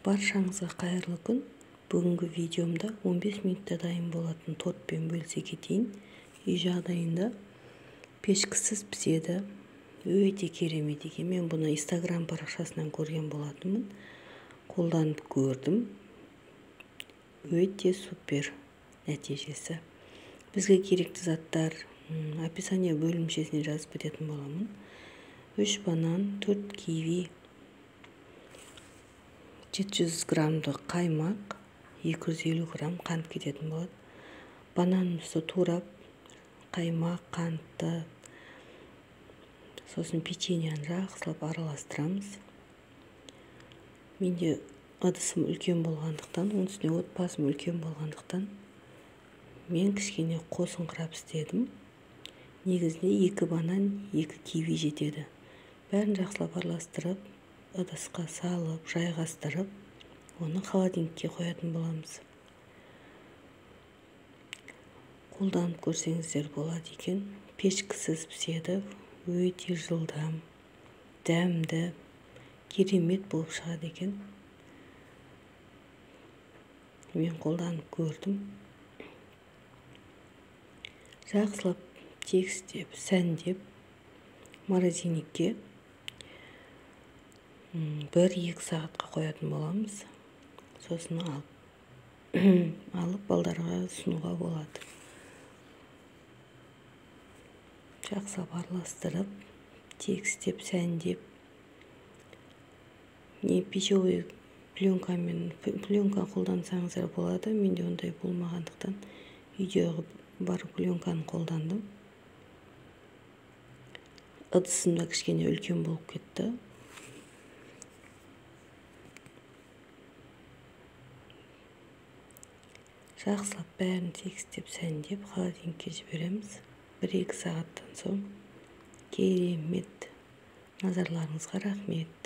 Баршаңызға қайырлы күн. Бүгінгі видеомда 15 минутта дайын болатын тортпен бөлісе кетейін. Үй жағдайында пешкісіз піседі. Өте керемет екен. Мен бұны Instagram парақшасынан көрген болатынмын. Қолданып көрдім. Өте супер нәтижесі. Бізге керекті заттар описание бөлімшесіне жазып кететін боламын. 3 банан, 4 киви, 700 граммдық қаймақ, 250 грамм қант кететін болады. Бананымызды турап, қаймақ, қантты, сосын печеньені жақсылап араластырамыз. Менде ыдысым үлкен болғандықтан, оның үстіне отбасым үлкен болғандықтан мен кішкене қосыңқырап істедім. Негізінде 2 банан, 2 киви жетеді. Бәрін жақсылап араластырып, ыдысқа салып, жайғастырып, оны холодильникке қоятын боламыз. Қолданып көрсеңіздер болады екен. Пешкісіз піседі, өте жылдам, дәмді, керемет болып шығады екен. Мен қолданып көрдім. Жақсылап тегістеп, сәндеп, морозильникке 1-2 сағатқа қоятын боламыз. Сосын алып балдарға ұсынуға болады. Жақсылап араластырып, тегістеп, сәндеп, не пищевой пленкамен, пленка қолдансаңыздар болады. Менде ондай болмағандықтан үйде бар пленканы қолдандым. Ыдысым да кішкене үлкен болып кетті. Жақсылап бәрін тегістеп, сәндеп, холодильникке жібереміз. 1-2 сағаттан соң керемет. Назарларыңызға рахмет.